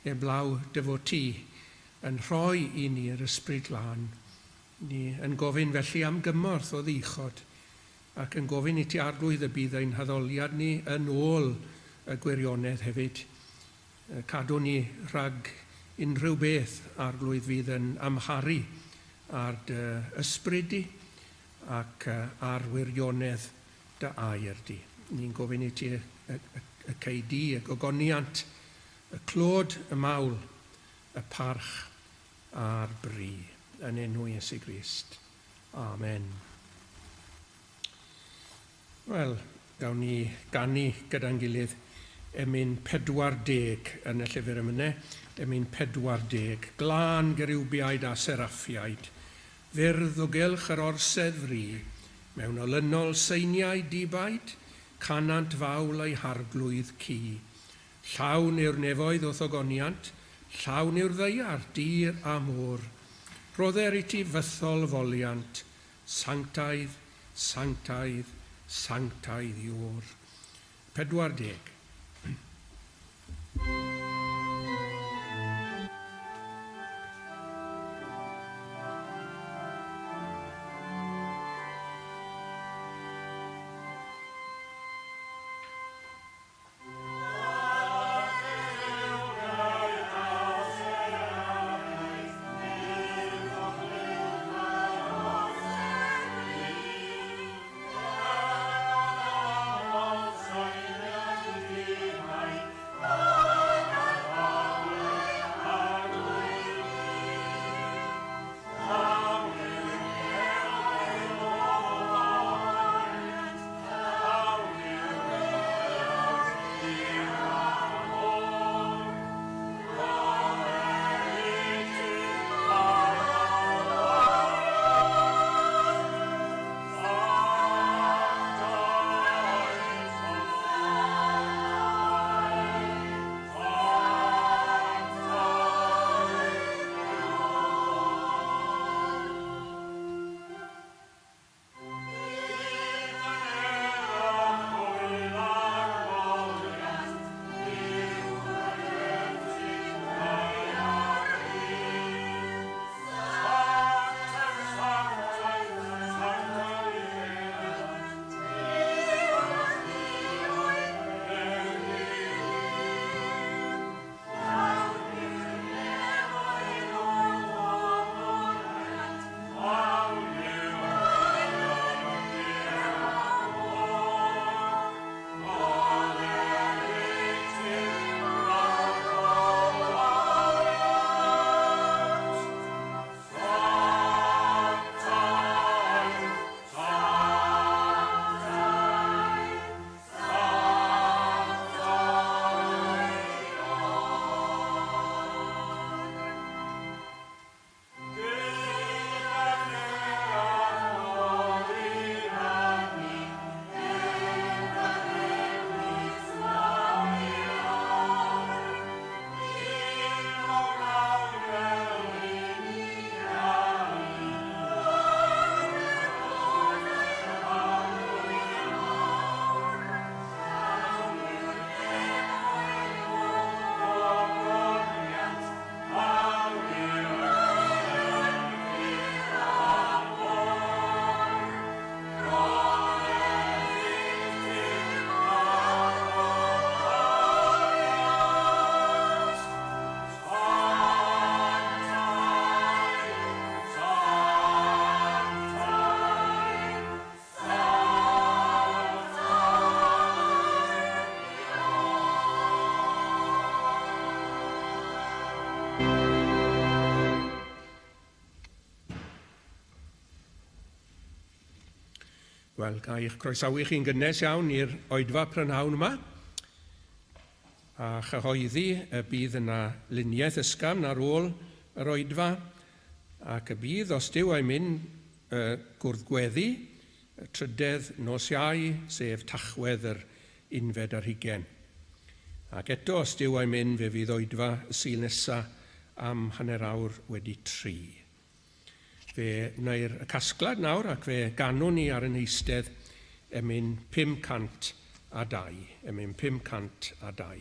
Heblaw dy fod ti yn rhoi i ni yr Ysbryd Glân. Ni yn gofyn felly am gymorth o ddichod, ac yn gofyn i ti Arglwydd y bydd ein haddoliad ni yn ôl y gwirionedd hefyd. Cadw ni rhag unrhyw beth, Arglwydd, fydd yn amharu ar dy ysbryd di ac ar wirionedd dy air di. Ni'n gofyn i ti y cei di y gogoniant, y clod, y mawl, y parch a'r bri. Yn enw Iesu Grist. Amen. Wel, gawn ni ganu gyda'n gilydd emyn 40 yn y llyfr emynau, emyn 40, Glân geriwbiaid a seraffiaid, fyrdd o gylch yr orsedd fri, mewn olynol seiniau di-baid, canant fawl eu harglwydd cu. Llawn yw'r nefoedd o'th ogoniant, llawn yw'r ddaear, dir a môr. Rhodder i ti fythol foliant, Sanctaidd, sanctaidd, sanctaidd yw'r. 40. Wel, ga i'ch croesawu chi'n gynnes iawn i'r oedfa prynhawn yma a chyhoeddi y bydd yna luniaeth ysgafn ar ôl yr oedfa ac y bydd, os Duw a'i mynd, y gwrdd gweddi, y trydedd nos Iau, sef Tachwedd yr unfed ar hugen. Ac eto, os Duw a'i mynd, fe fydd oedfa y Sul nesa am hanner awr wedi tri. Fe wneir y casgliad nawr ac fe ganwn ni ar yn eistedd emyn 502, emyn 502.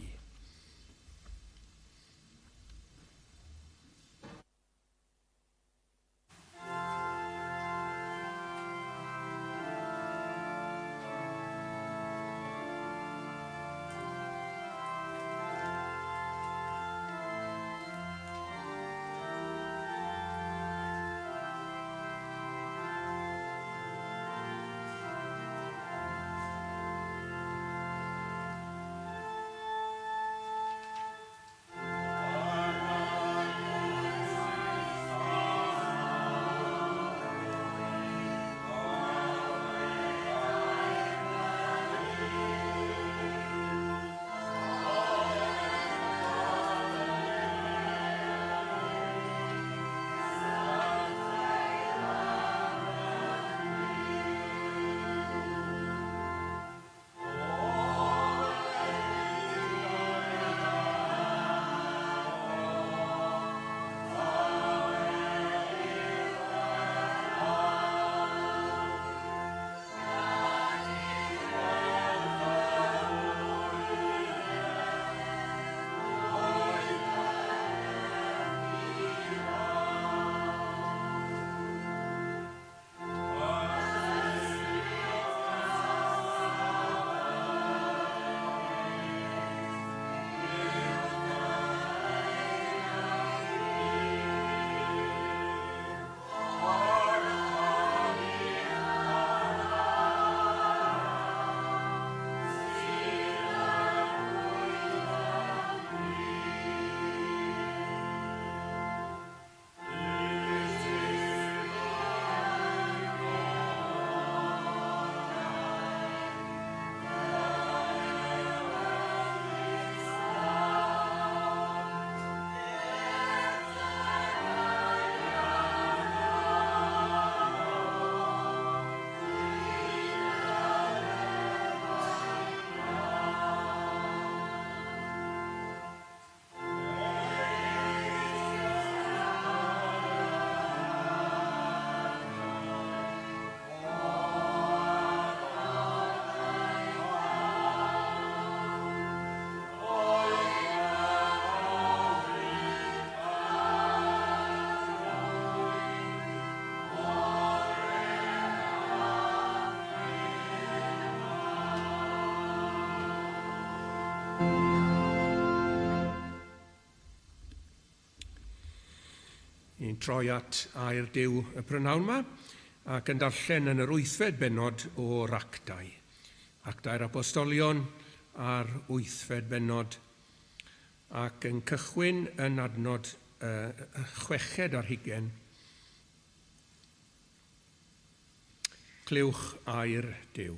Ni'n troi at air Duw y prynhawn yma ac yn darllen yn yr wythfed bennod o'r Actau. Actau'r Apostolion a'r wythfed bennod ac yn cychwyn yn adnod y chweched ar hugen. Clywch air Duw.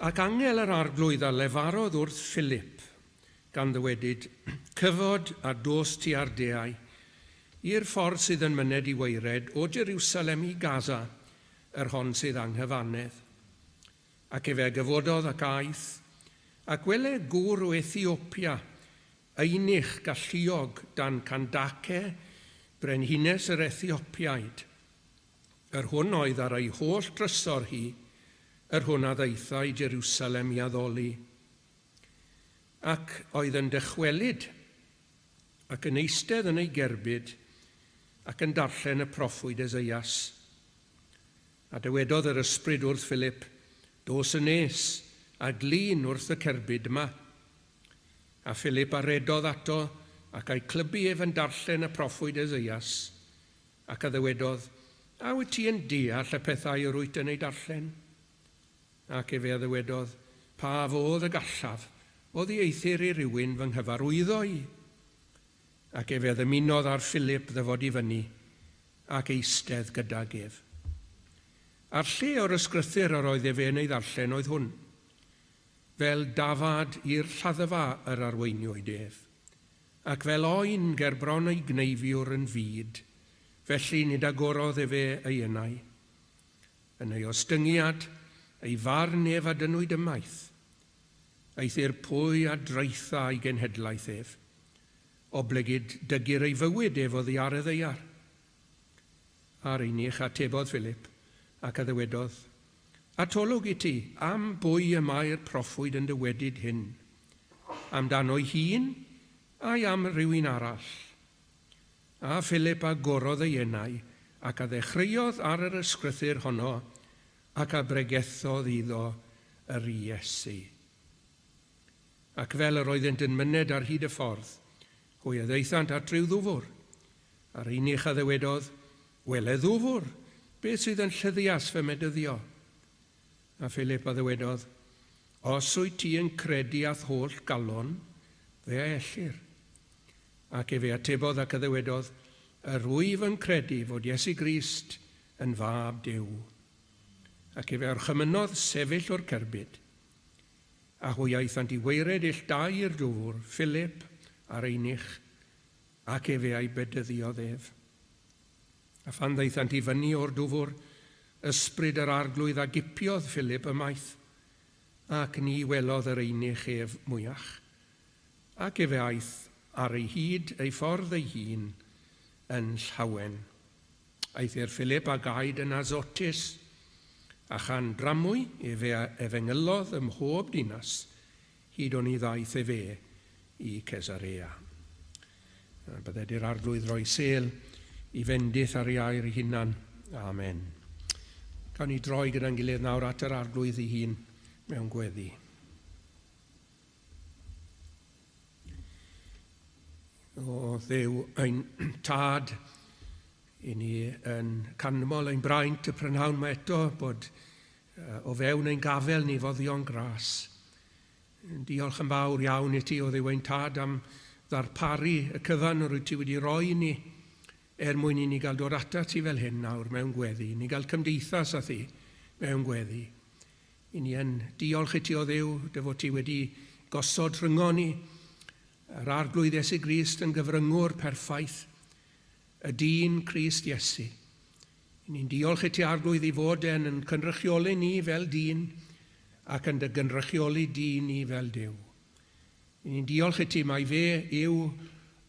Ac angel yr Arglwydd a lefarodd wrth Philip, gan ddywedyd, Cyfod a dos tua'r deau, i'r ffordd sydd yn myned i waered o Jerusalem i Gaza, yr hon sydd anghyfannedd. Ac efe a gyfododd ac aeth, ac wele gŵr o Ethiopia, eunuch galluog dan Candace, brenhines yr Ethiopiaid, yr hwn oedd ar ei holl drysor hi, yr hwn a ddaethai i Jerusalem i addoli. Ac oedd yn dychwelyd, ac yn eistedd yn ei gerbyd, ac yn darllen y proffwyd Eseias. A dywedodd yr ysbryd wrth Philip, Dos yn nes, a glin wrth y cerbyd yma. A Philip a redodd ato, ac a'i clybu ef yn darllen y proffwyd Eseias. Ac a ddywedodd, A wyt ti yn deall y pethau yr wyt yn eu darllen? Ac efe a ddywedodd, Pa fodd y gallaf, oddieithr i rywun fy nghyfarwyddo i? Ac efe a ddymunodd ar Philip ddyfod i fyny, ac eistedd gydag ef. A'r lle o'r ysgrythur yr oedd efe yn ei ddarllen oedd hwn, Fel dafad i'r lladdfa yr arweiniwyd ef. Ac fel oen ger bron ei gneifiwr yn fud, felly nid agorodd efe ei enau. Yn ei ostyngiad, ei farn ef a dynnwyd ymaith. Eithr pwy a draetha ei genhedlaeth ef? Oblegid dygir ei fywyd ef oddi ar y ddaear. A'r eunuch atebodd Philip, ac a ddywedodd, Atolwg i ti, am bwy y mae'r proffwyd yn dywedyd hyn? Amdano'i hun, ai am rywun arall? A Philip a gorodd ei enau, ac a ddechreuodd ar yr ysgrythur honno, ac a bregethodd iddo yr Iesu. Ac fel yr oeddent yn myned ar hyd y ffordd, hwy a ddaethant at ryw ddwfr. A'r eunuch a ddywedodd, Wele ddwfr, beth sydd yn llyddias fy medyddio? A Philip a ddywedodd, Os wyt ti yn credu â'th holl galon, fe a ellir. Ac efe atebodd ac a ddywedodd, Yr wyf yn credu fod Iesu Grist yn Fab Duw. Ac efe a orchymynnodd sefyll o'r cerbyd. A hwy aethant i waered ill dau i'r dwfr, Philip a'r eunuch, ac efe a'i bedyddiodd ef. A phan ddaethant i fyny o'r dwfr, ysbryd yr Arglwydd a gipiodd Philip ymaith, ac ni welodd yr eunuch ef mwyach. Ac efe aeth ar ei hyd ei ffordd ei hun yn llawen. Aeth Philip a gaed yn Azotus, a chan dramwy efe a efengylodd ym mhob dinas, hyd oni ddaeth efe i Cesarea. Bydded i'r Arglwydd roi sêl i fendith ar ei air ei hunan. Amen. Gawn ni droi gyda'n gilydd nawr at yr Arglwydd ei hun mewn gweddi. O Dduw ein Tad, i ni yn canmol ein braint y prynhawn mae eto bod o fewn ein gafel ni foddion gras. Diolch yn fawr iawn i ti, o Dduw ein Tad, am ddarparu y cyfan yr wyt ti wedi roi i ni er mwyn i ni gael dod atat ti fel hyn nawr mewn gweddi, i ni gael cymdeithas â thi mewn gweddi. I ni yn diolch i ti, o Dduw, dy fod ti wedi gosod rhyngo ni yr Arglwydd Iesu Grist yn gyfryngwr perffaith, y dyn Crist Iesu. I ni'n diolch i ti, Arglwydd, i fod e'n yn cynrychioli ni fel dyn ac yn dy gynrychioli di ni fel Duw. I ni'n diolch i ti mai fe yw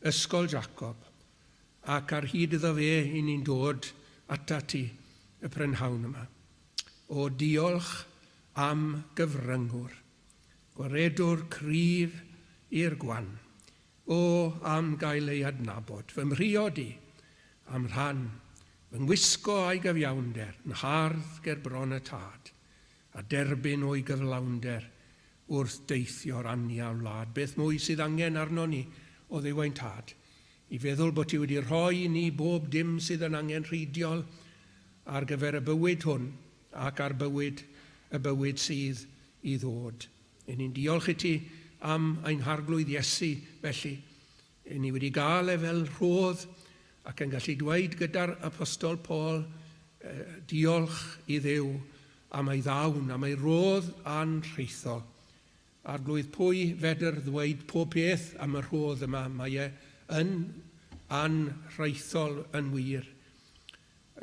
ysgol Jacob ac ar hyd iddo fe i ni'n dod atat ti y prynhawn yma. O diolch am gyfryngwr, gwaredwr cryf i'r gwan. O, am gael ei adnabod, fy mhriod i, a'm rhan, fy ngwisgo a'i gyfiawnder, 'nhardd ger bron y Tad, a derbyn o'i gyflawnder wrth deithio'r anial wlad. Beth mwy sydd angen arnon ni o Dduw ein Tad? i feddwl bod ti wedi rhoi i ni bob dim sydd yn angenrheidiol ar gyfer y bywyd hwn ac ar bywyd y bywyd sydd i ddod. Yn ni'n diolch i ti am ein Harglwydd Iesu felly. Yn ni wedi gael e fel rhodd ac yn gallu dweud gyda'r Apostol Paul, diolch i Dduw am ei ddawn, am ei rodd anrhaethol. Arglwydd, pwy fedr ddweud pob peth am y rhodd yma? Mae e yn anrhaethol yn wir.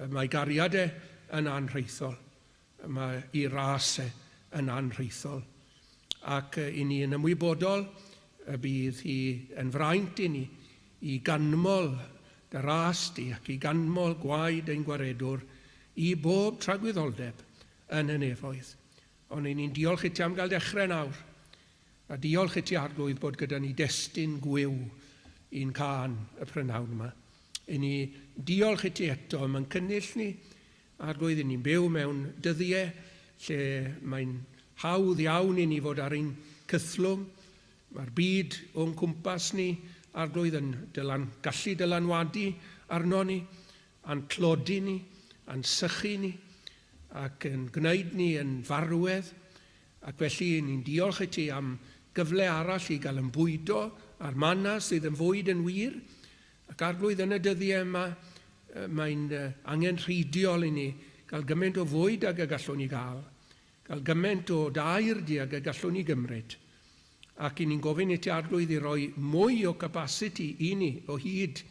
Mae gariad e yn anrhaethol. Mae ei ras e yn anrhaethol. Ac i ni yn ymwybodol y bydd hi yn fraint i ni i ganmol dy ras di ac i ganmol gwaed ein Gwaredwr i bob tragwyddoldeb yn y nefoedd. Ond 'y ni'n diolch i ti am gael dechrau nawr. A diolch i ti, Arglwydd, bod gyda ni destun gwiw i'n cân y prynhawn yma. 'Y ni diolch i ti eto am ein cynnull ni, Arglwydd, 'y ni'n byw mewn dyddiau lle mae'n hawdd iawn i ni fod ar ein cythlwng. Mae'r byd o'n cwmpas ni, Arglwydd, yn dylan, gallu dylanwadu arno ni, a'n tlodi ni, a'n sychu ni, ac yn gwneud ni yn farwedd, ac felly ni'n diolch i ti am gyfle arall i gael yn bwydo a'r manna sydd yn fwyd yn wir, ac Arglwydd yn y dyddiau yma mae'n angenrheidiol i ni gael gymaint o fwyd ag y gallwn ni gael, gael gymaint o dair di ag y gallwn ni gymryd. Ac i ni'n gofyn i ti Arglwydd i roi mwy o capasiti i ni o hyd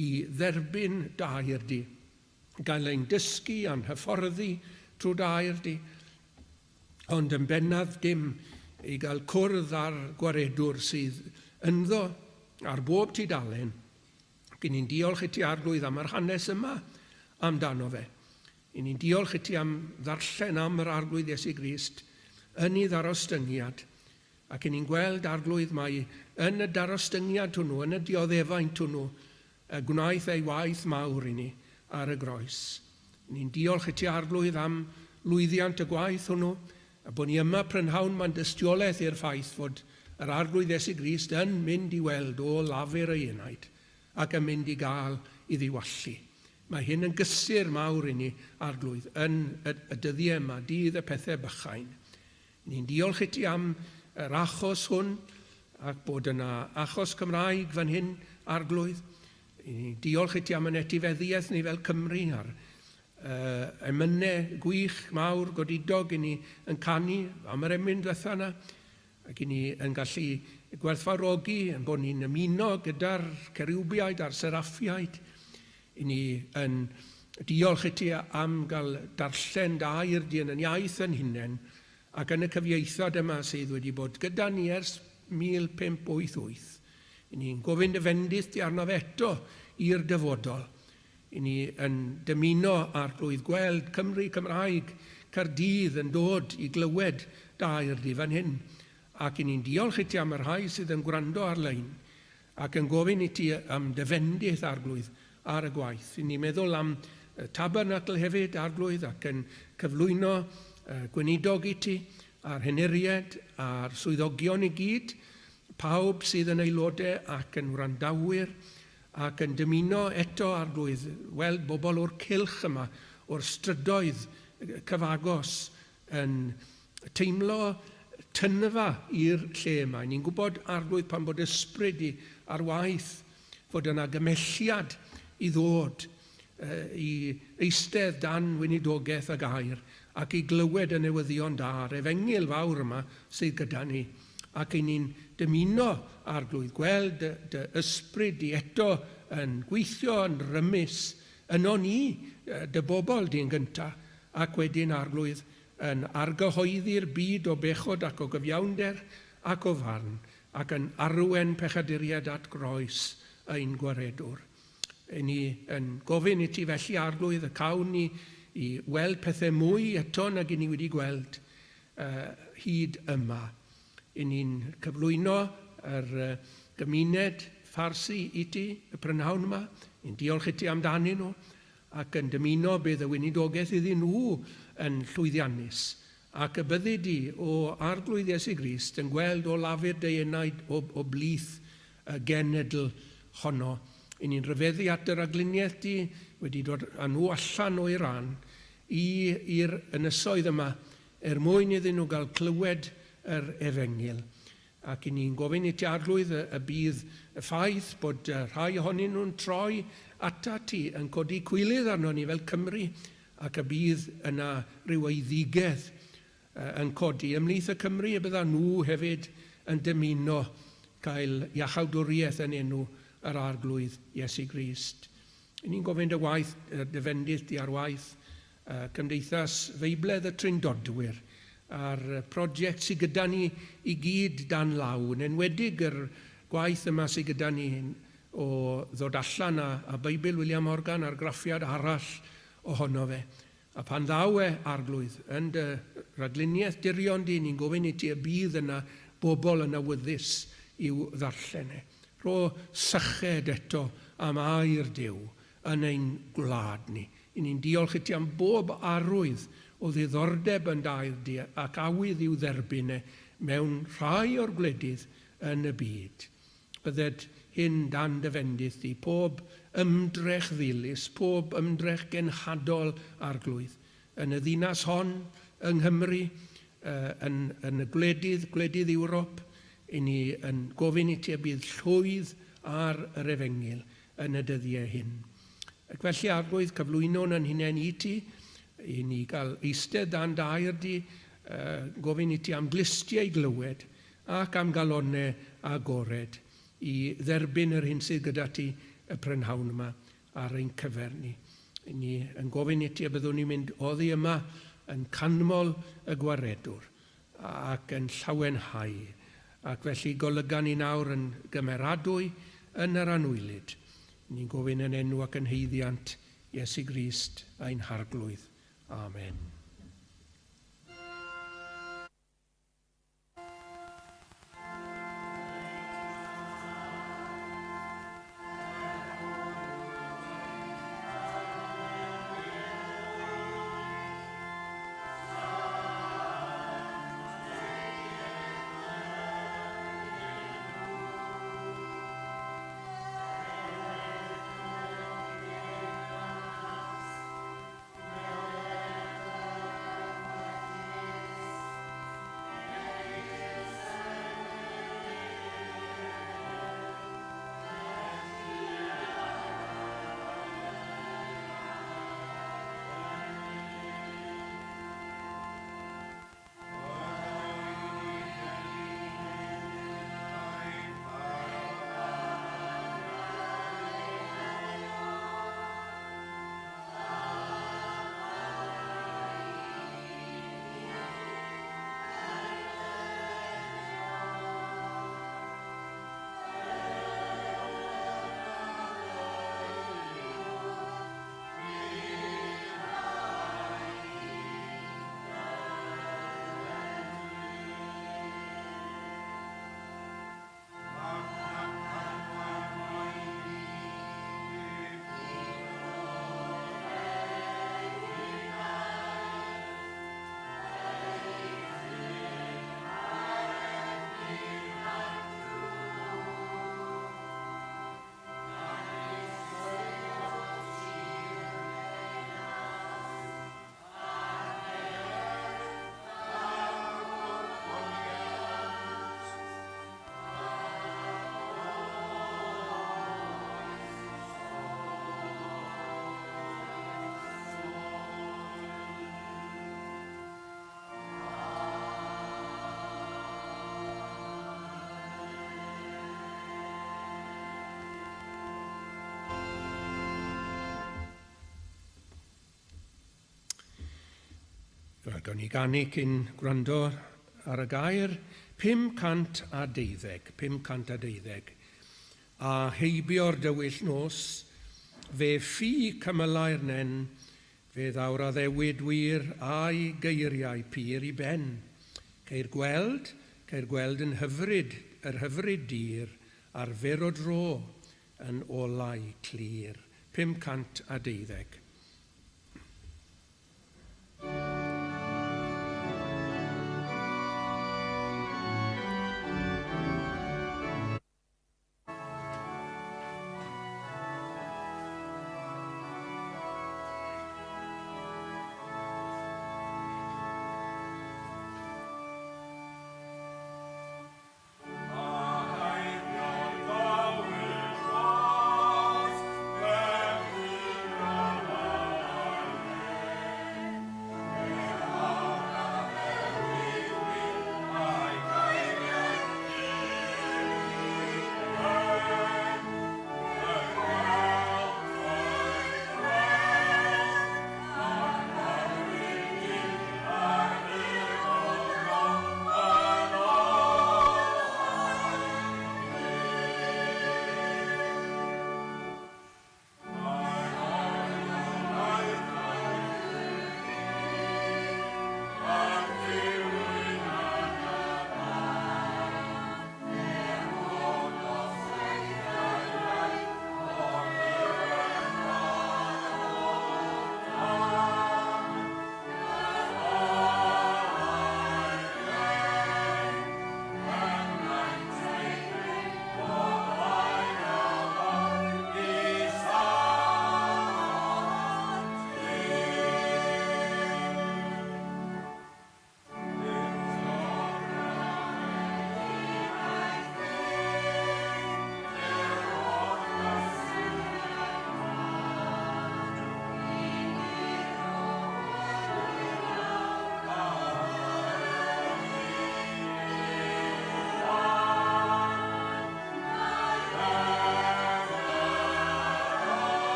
i dderbyn dair di, gael ein dysgu a'n hyfforddi trwy dair di, ond yn bennaf dim i gael cwrdd â'r Gwaredwr sydd ynddo ar bob tudalen. Ac i ni'n diolch i ti Arglwydd am yr hanes yma amdano fe. I ni'n diolch i ti am ddarllen am yr Arglwydd Iesu Grist yn ei ddarostyngiad, ac i ni'n gweld, Arglwydd, mai yn y darostyngiad hwnnw, yn y dioddefaint hwnnw, y gwnaeth ei waith mawr i ni ar y groes. Ni'n diolch i ti, Arglwydd, am lwyddiant y gwaith hwnnw, a bod ni yma prynhawn ma'n dystiolaeth i'r ffaith fod yr Arglwydd Iesu Grist yn mynd i weld o lafur ei enaid, ac yn mynd i gael i ddiwallu. Mae hyn yn gysur mawr i ni, Arglwydd, yn y, y dyddiau yma, dydd y pethau bychain. Ni'n diolch i ti am yr achos hwn, ac bod yna achos Cymraeg fan hyn, Arglwydd. Ni'n diolch i ti am yn etifeddiaeth ni fel Cymru a'r uh, emynau gwych mawr godidog i ni yn canu am yr emyn diwetha yna. Ac i ni yn gallu gwerthfawrogi yn bod ni'n ymuno gyda'r ceriwbiaid a'r seraffiaid. I ni yn diolch i ti am gael darllen dy air di yn yn iaith yn hunain ac yn y cyfieithiad yma sydd wedi bod gyda ni ers 1588. I ni'n gofyn dy fendith di arno fe eto i'r dyfodol. I ni yn dymuno Arglwydd gweld Cymru Cymraeg Caerdydd yn dod i glywed dy air di fan hyn, ac i ni'n diolch i ti am y rhai sydd yn gwrando ar-lein, ac yn gofyn i ti am dy fendith, Arglwydd, ar y gwaith. I ni'n meddwl am y Tabernacl hefyd, Arglwydd, ac yn cyflwyno gweinidog i ti, a'r henuried, a'r swyddogion i gyd, pawb sydd yn aelodau ac yn wrandawyr, Ac yn dymuno eto, Arglwydd, weld bobl o'r cylch yma, o'r strydoedd cyfagos, yn teimlo tynfa i'r lle yma. Ni'n gwybod, Arglwydd, pan bod ysbryd di ar waith, fod yna gymelliad i ddod i eistedd dan weinidogaeth y gair ac i glywed y newyddion da, yr efengyl fawr yma sydd gyda ni. Ac 'y ni'n dymuno, Arglwydd, gweld dy, dy ysbryd di eto yn gweithio yn rymus yno ni, dy bobl di yn gynta, ac wedyn, Arglwydd, yn argyhoeddi'r byd o bechod ac o gyfiawnder ac o farn, ac yn arwen pechaduriaid at groes ein Gwaredwr. 'Y ni yn gofyn i ti felly, Arglwydd, y cawn ni i weld pethau mwy eto nag 'y ni wedi gweld hyd yma. 'Y ni'n cyflwyno yr gymuned Ffarsi i ti y prynhawn yma. Ni'n diolch i ti amdanyn nhw ac yn dymuno bydd y weinidogaeth iddyn nhw yn llwyddiannus ac y byddi di, o Arglwydd Iesu Grist, yn gweld o lafur dy enaid o, o blith y genedl honno. I ni'n rhyfeddu at dy ragluniaeth di wedi dod â nhw allan o Iran i'r ynysoedd yma er mwyn iddyn nhw gael clywed yr efengyl. Ac i ni'n gofyn i ti, Arglwydd, y bydd y ffaith bod rhai ohonyn nhw'n troi atat ti yn codi cwilydd arno ni fel Cymry, ac y bydd yna ryw eiddigedd yn codi ymhlith y Cymry y byddan nhw hefyd yn dymuno cael iachawdwriaeth yn enw yr Arglwydd Iesu Grist. I ni'n gofyn dy waith, dy fendith di ar waith Cymdeithas Feibledd y Trindodwyr a'r prosiect sydd gyda ni i gyd dan law, yn enwedig yr gwaith yma sydd gyda ni o ddod allan â, â Beibl William Morgan, argraffiad arall ohono fe. A phan ddaw e, Arglwydd, yn dy ragluniaeth dirion di, ni'n gofyn i ti y bydd yna bobl yn awyddus i'w ddarllen e. Rho syched eto am air Duw yn ein gwlad ni. I ni'n diolch i ti am bob arwydd o ddiddordeb yn d'air di ac awydd i'w dderbyn e mewn rhai o'r gwledydd yn y byd. Bydded hyn dan dy fendith di, pob ymdrech ddilys, pob ymdrech genhadol, Arglwydd, yn y ddinas hon, yng Nghymru, yn, yn y gwledydd, gwledydd Ewrop, i ni yn gofyn i ti y bydd llwydd ar yr efengyl yn y dyddiau hyn. Ac felly, Arglwydd, cyflwynwn yn hunain i ti, i ni gael eistedd dan d'air di, gofyn i ti am glustiau i glywed, ac am galonnau agored i dderbyn yr hyn sydd gyda ti y prynhawn yma ar ein cyfer ni. Ni yn gofyn i ti y byddwn ni'n mynd oddi yma yn canmol y Gwaredwr ac yn llawenhau, ac felly golyga ni nawr yn gymeradwy yn yr anwylyd. Ni'n gofyn yn enw ac yn haeddiant Iesu Grist ein Harglwydd. Amen. Wel, gawn ni ganu cyn gwrando ar y gair 512, 512. A heibio'r dywyll nos, fe ffi cymylau'r nen, fe ddaw'r addewid wir a'i geiriau pur i ben. Ceir gweld, ceir gweld yn hyfryd, yr hyfryd dir, ar fyr o dro, yn olau clir. 512.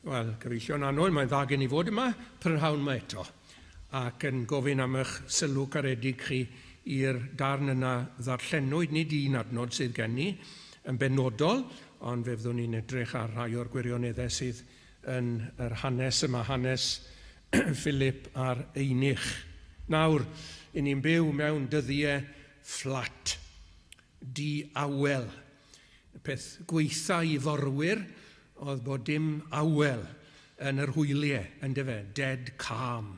Wel, gyfeillion annwyl, mae'n dda gen i fod yma prynhawn yma eto, ac yn gofyn am eich sylw caredig chi i'r darn yna ddarllenwyd, nid un adnod sydd gen i yn benodol, ond fe fyddwn ni'n edrych ar rhai o'r gwirioneddau sydd yn yr hanes yma, hanes Philip a'r Eunuch. Nawr, i ni'n byw mewn dyddiau fflat, di-awel. Y peth gwaetha i forwyr oedd bod dim awel yn yr hwyliau, yndyfe, dead calm.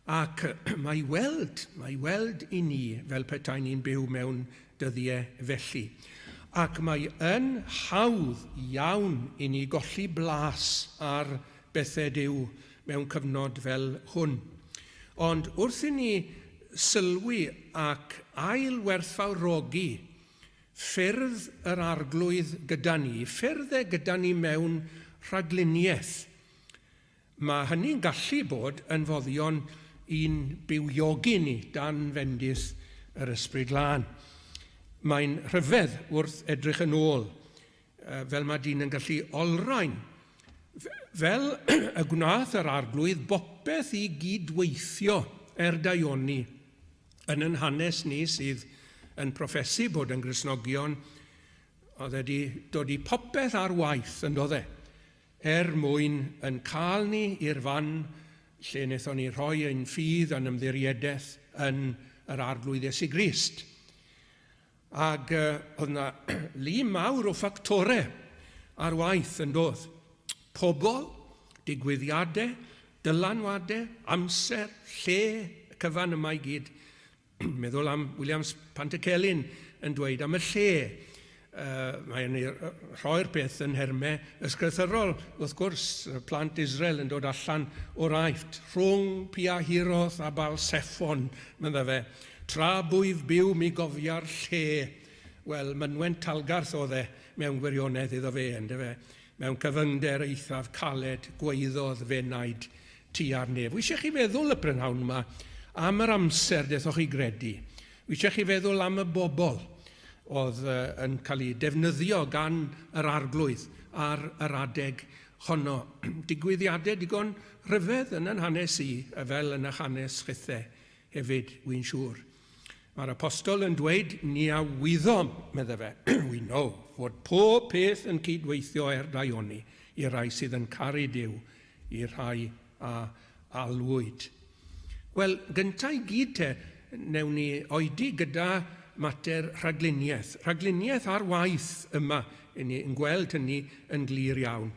Ac mae weld, mae weld i ni fel petai ni'n byw mewn dyddiau felly. Ac mae yn hawdd iawn i ni golli blas ar bethau Duw mewn cyfnod fel hwn. Ond wrth i ni sylwi ac ail-werthfawrogi ffyrdd yr Arglwydd gyda ni, ffyrdd e gyda ni mewn rhagluniaeth, mae hynny'n gallu bod yn foddion i'n bywiogi ni dan fendith yr Ysbryd Glân. Mae'n rhyfedd wrth edrych yn ôl, fel mae dyn yn gallu olrhain, fel y gwnaeth yr Arglwydd bopeth i gydweithio er daioni yn yn hanes ni sydd yn proffesu bod yn Gristnogion, oedd e wedi dod i popeth ar waith, yn doedd e, er mwyn yn cael ni i'r fan lle wnaethon ni rhoi ein ffydd a'n ymddiriedaeth yn yr Arglwydd Iesu Grist. Ac oedd yna lu mawr o ffactorau ar waith yn doedd. Pobl, digwyddiadau, dylanwadau, amser, lle, y cyfan yma i gyd. Meddwl am Williams Pantycelyn yn dweud am y lle. Mae'n rhoi'r peth yn nhermau ysgrythyrol, wrth gwrs, plant Israel yn dod allan o'r Aifft, rhwng Piahiroth a Baal-Sephon, medda fe. Tra bwyf byw mi gofia'r lle. Wel, mynwent Talgarth oedd e mewn gwirionedd iddo fe, yndyfe? Mewn cyfyngder eithaf caled gwaeddodd f'enaid tua'r nef. Wi eisiau chi feddwl y prynhawn yma am yr amser dethoch chi gredu. Wi eisiau chi feddwl am y bobl oedd yn cael eu defnyddio gan yr Arglwydd ar yr adeg honno. Digwyddiadau digon rhyfedd yn yn hanes i, fel yn eich hanes chithe hefyd, wy'n siŵr. Mae'r apostol yn dweud, ni a wyddom, medde fe, we know, fod pob peth yn cydweithio er daioni i'r rhai sydd yn caru Duw, i'r rhai a alwyd. Wel, gyntaf i gyd te, newn ni oedi gyda mater rhagluniaeth. Rhagluniaeth ar waith yma, i ni yn gweld hynny yn glir iawn.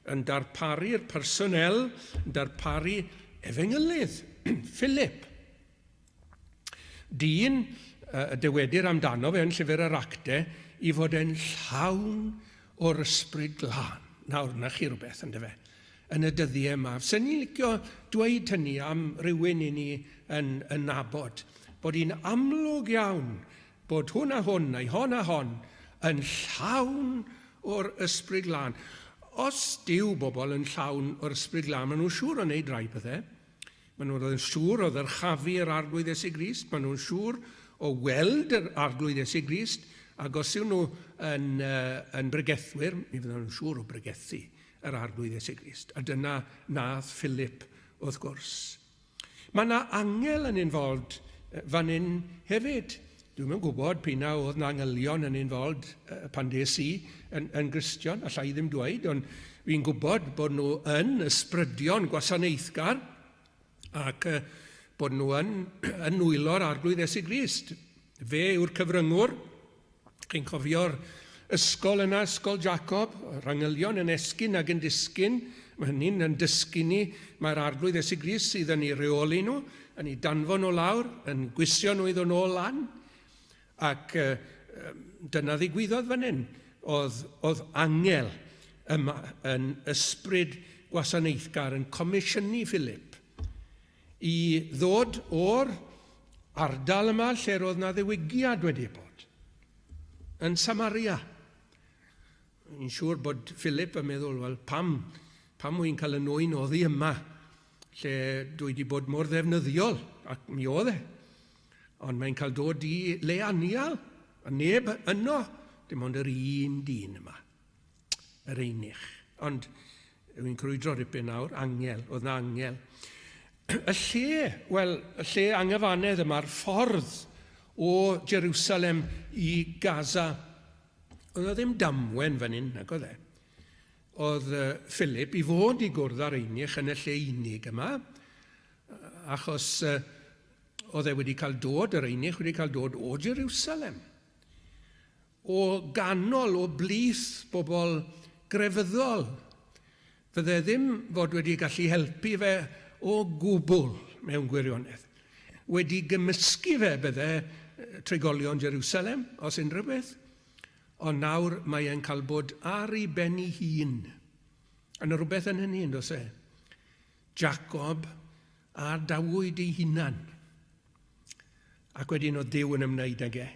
Yn darparu'r personel, yn darparu efengylydd, Philip. Dyn y dywedir amdano fe yn Llyfr yr Acte i fod e'n llawn o'r Ysbryd Glân. Nawr, na chi rhywbeth, yndyfe, yn y dyddiau yma. Sen ni'n licio dweud hynny am rywun i ni yn, yn nabod, bod hi'n amlwg iawn bod hwn a hwn, neu hon a hon, yn llawn o'r Ysbryd Glân. Os dyw bobl yn llawn o'r Ysbryd Glân, maen nhw'n siŵr o wneud rhai pethau. Maen nhw'n siŵr o ddyrchafu yr Arglwydd Iesu Grist, maen nhw'n siŵr o weld yr Arglwydd Iesu Grist, ac os yw nhw yn, uh, yn bregethwyr, mi fydden nhw'n siŵr o bregethu yr Arglwydd Iesu Grist. A dyna nath Philip, wrth gwrs. Mae yna angel yn involved fan hyn hefyd. Dwi'm yn gwybod p'un a oedd 'na angylion yn involved pan des i yn, yn Gristion, alla i ddim dweud, ond fi'n gwybod bod nhw yn ysbrydion gwasanaethgar ac bod nhw yn, yn nwylo'r Arglwydd Iesu Grist. Fe yw'r cyfryngwr. Chi'n cofio'r ysgol yna, Ysgol Jacob, yr angylion yn esgyn ac yn disgyn. Mae hynny'n yn dysgu ni, mae'r Arglwydd Iesu Grist sydd yn ei reoli nhw, yn ei danfon nhw lawr, yn gwisio nhw i ddod nôl lan. Ac uh, dyna ddigwyddodd fan hyn. Oedd, oedd angel yma yn ysbryd gwasanaethgar yn comisiynu Philip i ddod o'r ardal yma lle roedd na ddiwygiad wedi bod, yn Samaria. Yn siŵr bod Philip yn meddwl, wel, pam, pam wy'n cael y nwy'n oddi yma, lle dwi wedi bod mor ddefnyddiol, ac mi oedd e. Ond mae'n cael dod i le anial, a neb yno, dim ond yr un dyn yma, yr einych. Ond Wy'n crwydro ripyn nawr, angel, oedd na angel. Y lle, wel, y lle anghyfannedd yma'r ffordd o Jerusalem i Gaza, oedd o ddim damwen fan hyn, nag oedd e. Oedd Philip i fod i gwrdd â'r einych yn y lle unig yma, achos oedd e wedi cael dod, yr einych wedi cael dod o Jerusalem. O ganol, o blith bobl grefyddol. Fydde ddim fod wedi gallu helpu fe o gwbl mewn gwirionedd. Wedi gymysgu fe bydde trigolion Jerusalem, os unrhyw beth. Ond nawr mae e'n cael bod ar ei ben ei hun. Yna rhywbeth yn hynny, yn does e? Jacob a dawyd ei hunan. Ac wedyn oedd Duw yn ymwneud ag e.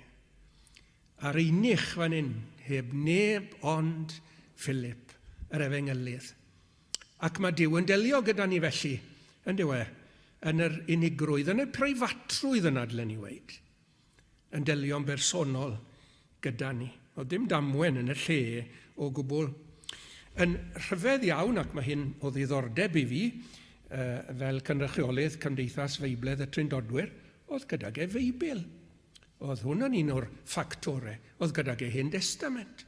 A'r unig fan hyn, heb neb ond Philip, yr efengylydd. Ac mae Duw yn delio gyda ni felly, yn dyw e, yn yr unigrwydd, yn y preifatrwydd yna, dylen ni weud. Yn delio'n bersonol gyda ni. Oedd dim damwen yn y lle o gwbl. Yn rhyfedd iawn, ac mae hyn o ddiddordeb i fi, fel cynrychiolydd Cymdeithas Feibledd y Trindodwyr, oedd gydag e Feibl. Oedd hwn yn un o'r ffactorau. Oedd gydag e Hen Destament.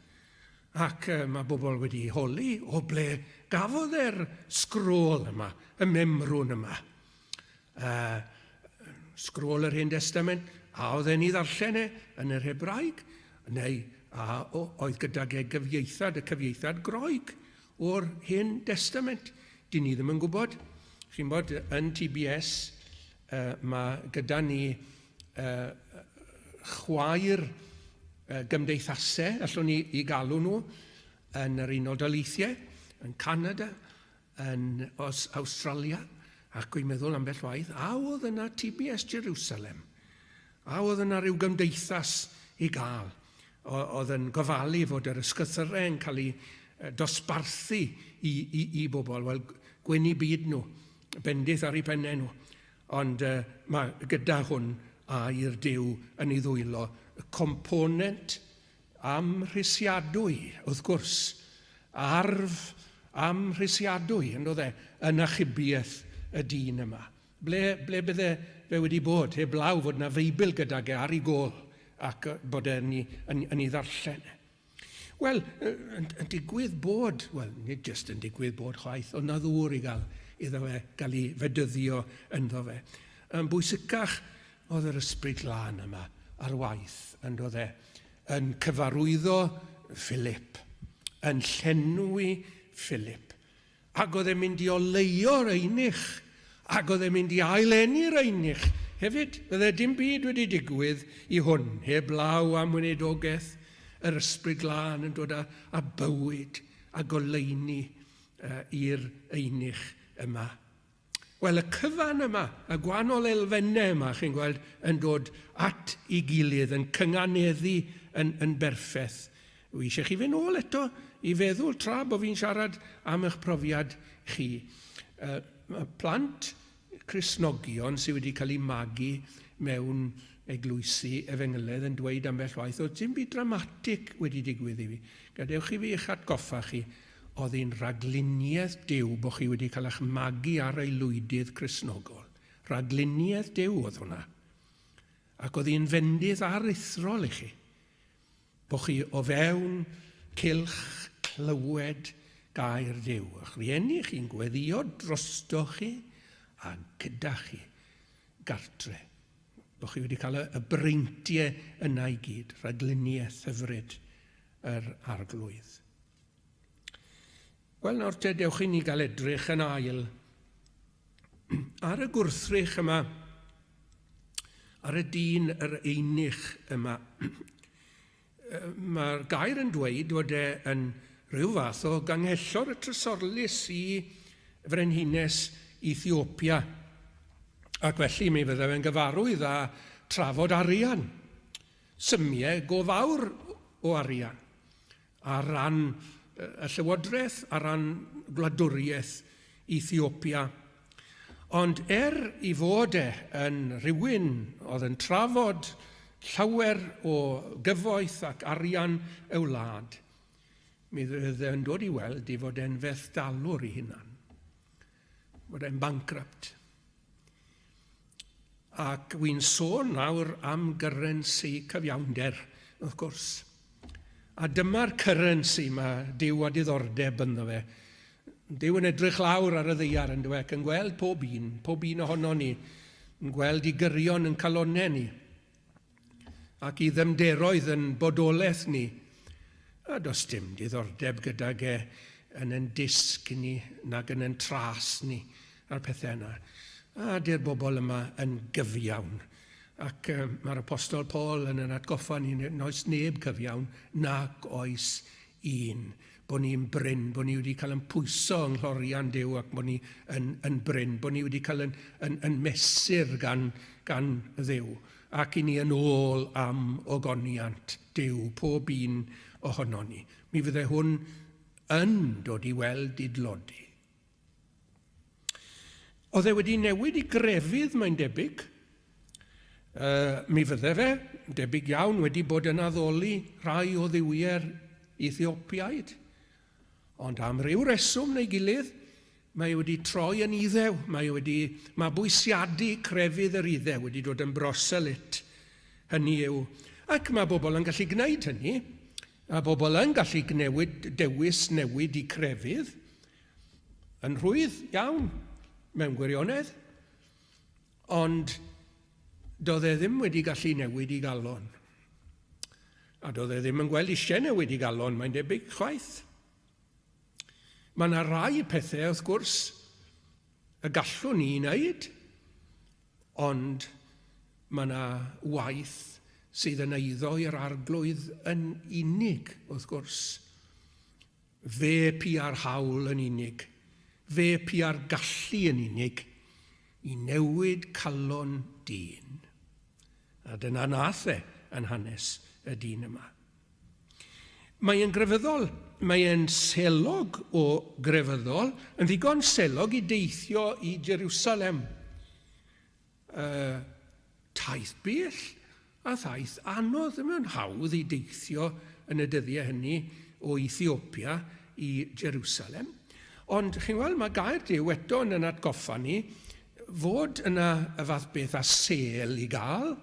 Ac mae bobl wedi holi o ble gafodd e'r sgrôl yma, y memrwn yma. Sgrôl yr Hen Destament, a oedd e'n ei ddarllen e yn yr Hebraeg, neu a oedd gydag e gyfieithad, y cyfieithad Groeg o'r Hen Destament. Dyn ni ddim yn gwybod. Chi'n bod, yn TBS, uh, mae gyda ni uh, chwaer uh, gymdeithasau, allwn ni i galw nhw, yn yr Unol Daleithiau, yn Canada, yn os Awstralia, ac dwi'n meddwl ambell waith, a oedd yna TBS Jerusalem? A oedd yna rhyw gymdeithas i gael? Oedd yn gofalu fod yr ysgythyrau yn cael eu dosbarthu i, i, i bobl. Wel, gwyn i byd nhw, bendith ar eu pennau nhw. Ond uh, mae gyda hwn air Duw yn ei ddwylo, y component amhrisiadwy, wrth gwrs, arf amhrisiadwy, yn doedd e, yn achubiaeth y dyn yma. Ble, ble bydde fe wedi bod, heblaw fod na Feibl gydag e ar ei gôl ac bod e'n yn, yn, yn ei ddarllen. E. Wel, yn, yn digwydd bod, wel, nid jyst yn digwydd bod chwaith, ond na ddŵr i gael iddo fe gael ei fedyddio ynddo fe. Yn bwysicach, Oedd yr Ysbryd Glân yma ar waith, yn doedd e, yn cyfarwyddo Philip, yn llenwi Philip. Ac oedd e'n mynd i oleuo'r einych, ac oedd e'n mynd i aileni'r einych hefyd. Fydde dim byd wedi digwydd i hwn, heb law am weinidogaeth yr Ysbryd Glân yn dod â, â bywyd a goleuni uh, i'r einych yma. Wel, y cyfan yma, y gwahanol elfennau yma, chi'n gweld, yn dod at ei gilydd, yn cynganeddu yn, yn berffaith. Wi eisiau chi fynd ôl eto i feddwl tra bod fi'n siarad am eich profiad chi. Uh, mae plant Cristnogion sydd wedi cael eu magu mewn eglwysi efengyledd yn dweud ambell waith, oedd dim byd dramatig wedi digwydd i fi. Gadewch i fi eich atgoffa chi Oedd hi'n rhagluniaeth Duw bod chi wedi cael eich magu ar aelwydydd Cristnogol. Rhagluniaeth Duw oedd hwnna. Ac oedd hi'n fendith aruthrol i chi. Bod chi o fewn cylch clywed gair Duw. A'ch rhieni chi'n gweddio drosto chi a gyda chi gartre. Bod chi wedi cael y, y breintiau yna i gyd, rhagluniaeth hyfryd yr arglwydd. Wel, nawr te, dewch i ni gael edrych yn ail ar y gwrthrych yma, ar y dyn yr einych yma. Mae'r gair yn dweud fod e yn rhyw fath o ganghellor y trysorlys i frenhines Ethiopia. Ac felly mi fydde fe'n gyfarwydd â trafod arian. Symiau go fawr o arian ar ran y llywodraeth, ar ran gwladwriaeth Ethiopia. Ond er i fod e yn rhywun oedd yn trafod llawer o gyfoeth ac arian y wlad, Mi fydd e'n dod i weld i fod e'n fethdalwr i hunan. Bod e'n bankrupt. Ac wy'n sôn nawr am gyrensi cyfiawnder, wrth gwrs. A dyma'r currency mae Duw a diddordeb ynddo fe. Duw yn edrych lawr ar y ddaear yn dweud, ac yn gweld pob un, pob un ohono ni, yn gweld i gyrion yn calonnau ni, ac i ddyfnderoedd yn bodolaeth ni. A does dim diddordeb gydag e yn ein disg ni, nag yn ein tras ni, a'r pethau yna. A di'r bobl yma yn gyfiawn. Ac um, mae'r apostol Paul yn yn atgoffa ni, noes neb cyfiawn, nac oes un. Bod ni'n brin, bod ni wedi cael yn pwyso yng nghlorian Duw ac bod ni yn, yn brin, bod ni wedi cael yn, yn, yn mesur gan, gan Dduw ac i ni yn ôl am ogoniant Duw, pob un ohonon ni. Mi fydde hwn yn dod i weld i dlodi. Oedd e wedi newid i grefydd, mae'n debyg. Uh, mi fydde fe, debyg iawn, wedi bod yn addoli rhai o dduwiau'r Ethiopiaid. Ond am ryw reswm neu gilydd, mae e wedi troi yn Iddew, mae e wedi mabwysiadu crefydd yr Iddew, wedi dod yn broselit. Hynny yw, ac mae bobl yn gallu gwneud hynny, a bobl yn gallu gnewid, dewis newid i crefydd, Yn rhwydd iawn, mewn gwirionedd, ond doedd e ddim wedi gallu newid i galon. A doedd e ddim yn gweld eisiau newid i galon, mae'n debyg, chwaith. Mae yna rai pethau, wrth gwrs, y gallwn ni wneud, ond mae yna waith sydd yn eiddo i'r arglwydd yn unig, wrth gwrs. Fe pia'r hawl yn unig, fe pia'r gallu yn unig i newid calon dyn. A dyna nath e yn hanes y dyn yma. Mae e'n grefyddol, mae e'n selog o grefyddol, yn ddigon selog i deithio i Jerusalem. Uh, taith bell a thaith anodd. Mae'n hawdd i deithio yn y dyddiau hynny o Ethiopia i Jerusalem. Ond chi'n gweld, mae gair Duw eto yn yn atgoffa ni fod yna y fath beth â sêl i gael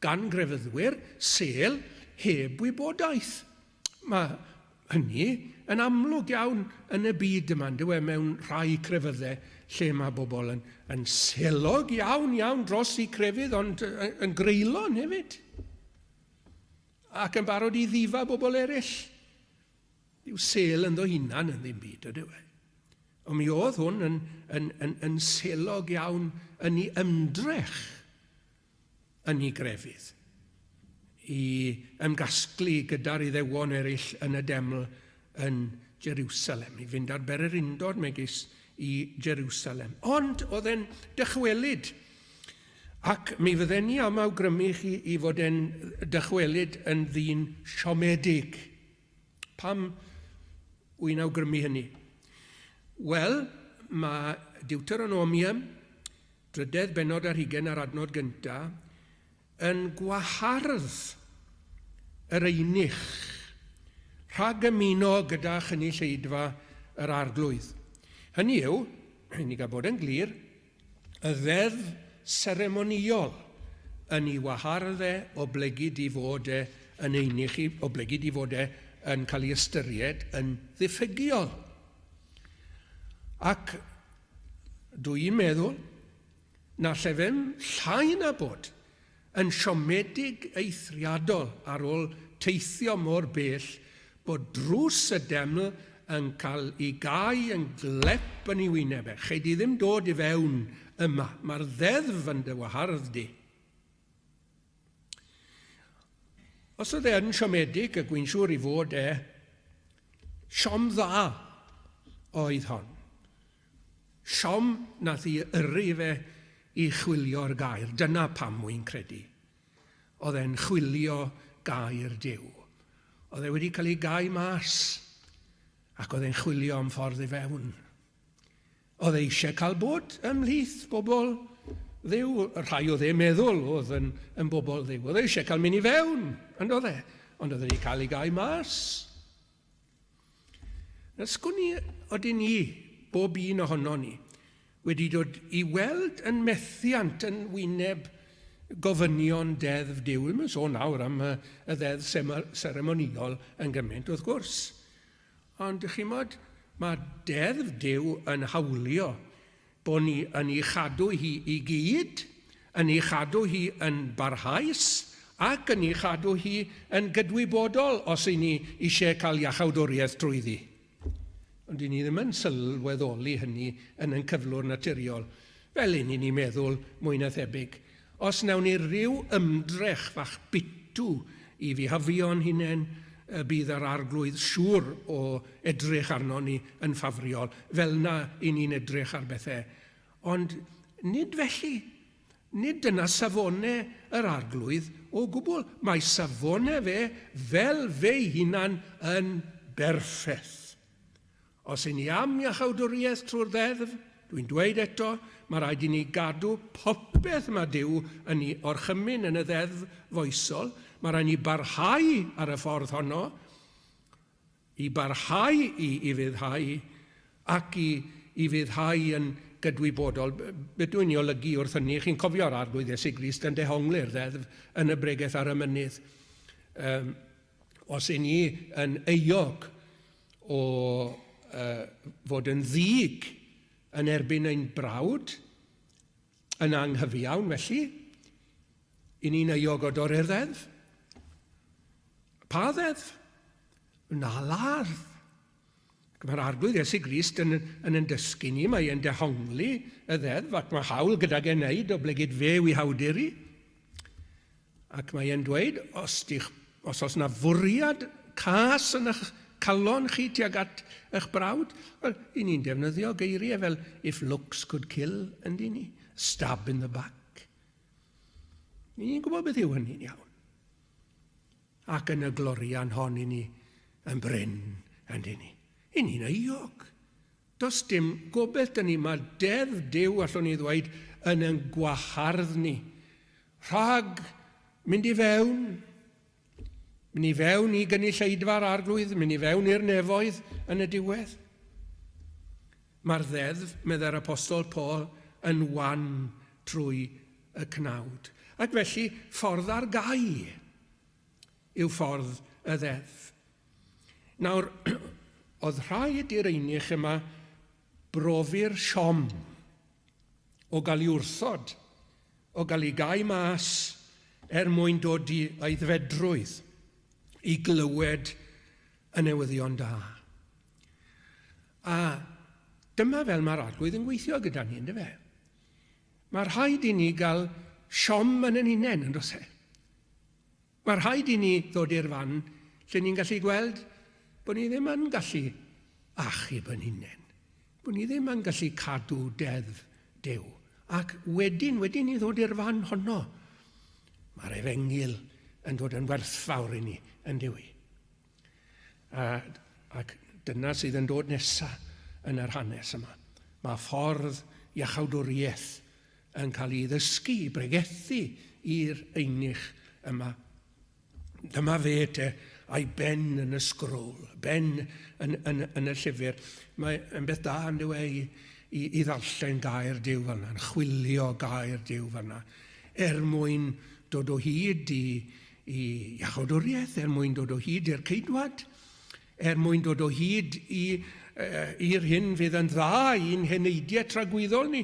gan grefyddwyr, sêl heb wybodaeth. Mae hynny yn amlwg iawn yn y byd yma, yn dyw e, mewn rhai crefyddau lle mae bobl yn, yn selog iawn iawn dros eu crefydd, ond yn greulon hefyd. Ac yn barod i ddifa bobl eraill. Dyw sel ynddo hunan yn ddim byd, ydyw e. Ond mi oedd hwn yn, yn, yn, yn selog iawn yn ei ymdrech yn ei grefydd, i ymgasglu gyda'r Iddewon eraill yn y deml yn Jerusalem, i fynd ar bererindod megis i Jerusalem. Ond oedd e'n dychwelyd, ac mi fydden ni am awgrymu chi i fod e'n dychwelyd yn ddyn siomedig. Pam wy'n awgrymu hynny? Wel, mae Deuteronomium drydedd bennod ar hugain a'r adnod gyntaf, yn gwahardd yr eunuch rhag ymuno gyda chynulleidfa yr Arglwydd. Hynny yw, i ni gael bod yn glir, y ddeddf seremonïol yn ei wahardd e oblegid i fod e yn eunuch, oblegid i fod e yn cael ei ystyried yn ddiffygiol. Ac Dw i'n meddwl na llefem llai na bod yn siomedig eithriadol ar ôl teithio mor bell bod drws y deml yn cael ei gau yn glep yn ei wyneb e. Chei di ddim dod i fewn yma. Mae'r ddeddf yn dy wahardd di. Os oedd e yn siomedig, ac wy'n siŵr i fod e, siom dda oedd hon. Siom nath i yrru fe i chwilio'r gair. Dyna pam wy'n credu. Oedd e'n chwilio gair Duw. Oedd e wedi cael ei gau mas, ac oedd e'n chwilio am ffordd i fewn. Oedd e eisiau cael bod ymhlith bobl Dduw, y rhai oedd e'n meddwl oedd yn, yn bobl Dduw. Oedd e eisiau cael mynd i fewn, yn oedd e? Ond oedd e wedi cael ei gau mas. Na sgwn i odyn ni, bob un ohono ni, wedi dod i weld yn methiant yn wyneb gofynion deddf Duw. Ddim yn sôn nawr am y, y ddeddf seremonïol yn gymaint, wrth gwrs. Ond, chi'n modd, mae deddf Duw yn hawlio bod ni yn ei chadw hi i gyd, yn ei chadw hi yn barhaus, ac yn ei chadw hi yn gydwybodol os y' ni eisiau cael iachawdwriaeth trwyddi. Ond 'y ni ddim yn sylweddoli hynny yn ein cyflwr naturiol, fel 'y ni'n meddwl mwy na thebyg. Os wnawn ni ryw ymdrech fach bitw i fihafio'n hunain, y bydd yr Arglwydd siŵr o edrych arnon ni yn ffafriol, fel 'na 'y ni'n edrych ar bethe. Ond nid felly. Nid dyna safone yr Arglwydd o gwbl. Mae safone fe fel fe'i hunan yn berffeth. Os 'yn ni am iachawdwriaeth trwy'r ddeddf, dwi'n dweud eto, mae rhaid i ni gadw popeth mae Duw yn ei orchymyn yn y ddeddf foesol, mae rhaid ni barhau ar y ffordd honno, i barhau i ufuddhau ac i ufuddhau yn gydwybodol. Be dwi'n ei olygu wrth hynny? Chi'n cofio'r Arglwydd Iesu Grist yn dehongli'r ddeddf yn y bregeth ar y mynydd. Um, os 'yn ni yn euog o uh, fod yn ddig yn erbyn ein brawd, yn anghyfiawn felly, i ni'n euog o dorri'r ddeddf. Pa ddeddf? Na ladd. Ac mae'r Arglwydd Iesu Grist yn, yn yn dysgu ni, mae e'n dehongli y ddeddf, ac mae hawl gydag e wneud, oblegid fe yw ei hawdur i. Ac mae e'n dweud, os, dych, os oes na fwriad cas yn eich calon chi tuag at eich brawd, wel, i ni'n defnyddio geiriau fel if looks could kill, ynddi ni? Stab in the back. Ni'n gwybod beth yw hynny'n iawn. Ac yn y glorian hon i ni yn brin, ynddi ni? I ni'n euog. Does dim gobaith 'da ni, mae deddf Duw, allwn ni ddweud, yn ein gwahardd ni rhag mynd i fewn, mynd i fewn i gynulleidfa'r Arglwydd, mynd i fewn i'r nefoedd yn y diwedd. Mae'r ddeddf, meddai'r Apostol Paul, yn wan trwy y cnawd. Ac felly, ffordd ar gau yw ffordd y ddeddf. Nawr, oedd rhaid i'r eunuch yma brofi'r siom o gael ei wrthod, o gael ei gau mas er mwyn dod i aeddfedrwydd, i glywed y newyddion da. A dyma fel mae'r Arglwydd yn gweithio gyda ni, ynddo fe? Mae rhaid i ni gael siom yn yn hunain, yn does e? Mae rhaid i ni ddod i'r fan lle ni'n gallu gweld bod ni ddim yn gallu achub yn hunain, bod ni ddim yn gallu cadw deddf Duw. Ac wedyn, wedyn ni ddod i'r fan honno, mae'r efengyl yn dod yn werthfawr i ni, yn dyw i. A, ac dyna sydd yn dod nesaf yn yr hanes yma. Mae ffordd iachawdwriaeth yn cael ei ddysgu, i bregethu i'r eunuch yma. Dyma fe te, a'i ben yn y sgrôl, ben yn, yn, yn y llyfr. Mae yn beth da yn dyw e i, i, i ddarllen gair Duw fel yna, yn chwilio gair Duw fel yna, er mwyn dod o hyd i, i iachawdwriaeth, er mwyn dod o hyd i'r ceidwad, er mwyn dod o hyd i, i'r hyn fydd yn dda i'n heneidiau tragwyddol ni.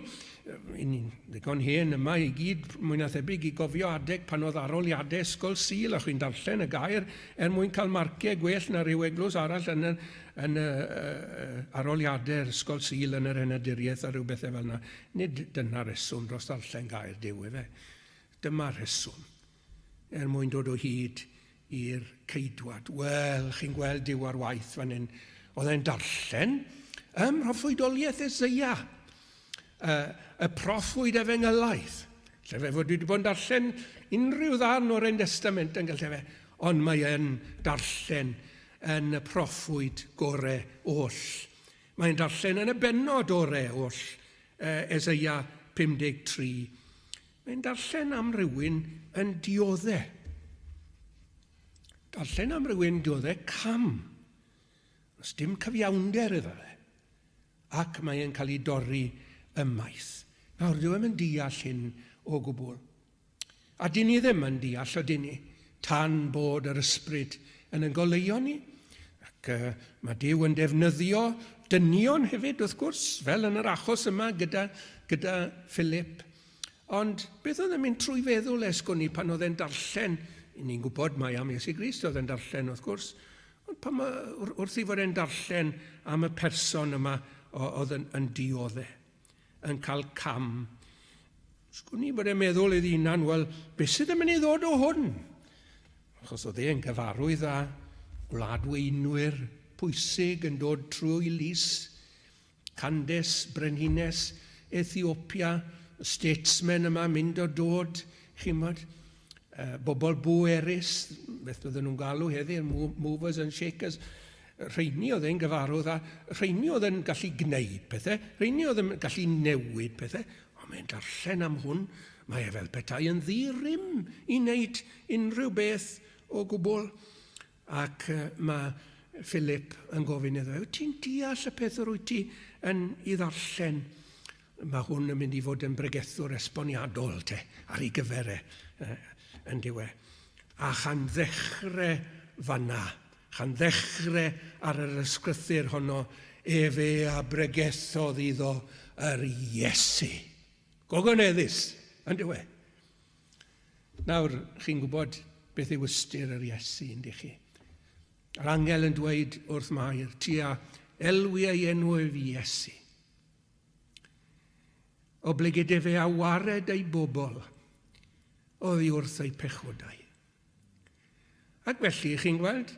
Ni'n ddigon hen yma i gyd, mwy na thebyg, i gofio adeg pan oedd aroliadau ysgol Sul a chwi'n darllen y gair er mwyn cael marciau gwell na rhyw eglwys arall yn y, yn y uh, aroliadau'r ysgol Sul yn yr henaduriaeth a rhyw bethau fel yna. Nid dyna reswm dros ddarllen gair Duw, efe. Dyma'r rheswm. er mwyn dod o hyd i'r ceidwad. Wel, chi'n gweld Duw ar waith fan hyn. Oedd e'n darllen ym mhroffwydoliaeth Eseia, y, y proffwyd efengylaidd. Lle fe fod wedi bod yn darllen unrhyw ddarn o'r Hen Testament yn gallu fe, ond mae e'n darllen yn y proffwyd gore oll. Mae'n darllen yn y bennod ore oll, Eseia 53. Mae'n darllen am rywun yn diodde. Darllen am rywun diodde cam. Does dim cyfiawnder iddo fe. Ac mae e'n cael ei dorri ymaith. Nawr, dyw e'm yn deall hyn o gwbl. A dyn ni ddim yn deall, ydyn ni, tan bod yr ysbryd yn ein goleuo ni. Ac uh, mae Duw yn defnyddio dynion hefyd, wrth gwrs, fel yn yr achos yma gyda, gyda Philip. Ond beth oedd yn mynd trwy feddwl esgwn ni pan oedd e'n darllen, ni'n gwybod mai am Iesu Grist oedd e'n darllen, wrth gwrs, ond pan ma, wrth i fod e'n darllen am y person yma oedd yn, yn diodde, yn cael cam, sgwn i bod e'n meddwl iddi hunan, wel, beth sydd yn mynd i ddod o hwn? Achos oedd e'n gyfarwydd â gwladweinwyr pwysig yn dod trwy lys Candace, brenhines Ethiopia, y statesmen yma mynd o dod, chi'mod, uh, bobl bwerus, beth bydden nhw'n galw heddi, movers and shakers, rheini oedd e'n gyfarwydd a rheini oedd yn gallu gwneud pethau, rheini oedd yn gallu newid pethau, ond mae'n darllen am hwn, mae e fel petai yn ddi-rym i wneud unrhyw beth o gwbl. Ac mae Philip yn gofyn iddo, wyt ti'n deall y peth yr wyt ti yn ei ddarllen? Mae hwn yn mynd i fod yn bregethwr esboniadol te, ar ei gyfer e, yn diwe. A chan ddechrau fanna, chan ddechrau ar yr ysgrythur honno, efe a bregethodd iddo yr Iesu. Gogoneddus, yn diwe. Nawr, chi'n gwybod beth yw ystyr yr Iesu, yndych chi? Yr angel yn dweud wrth Mair, ti a elwi ei enw ef Iesu. Oblegid efe a wared ei bobl oddi wrth eu pechodau. Ac felly, chi'n gweld,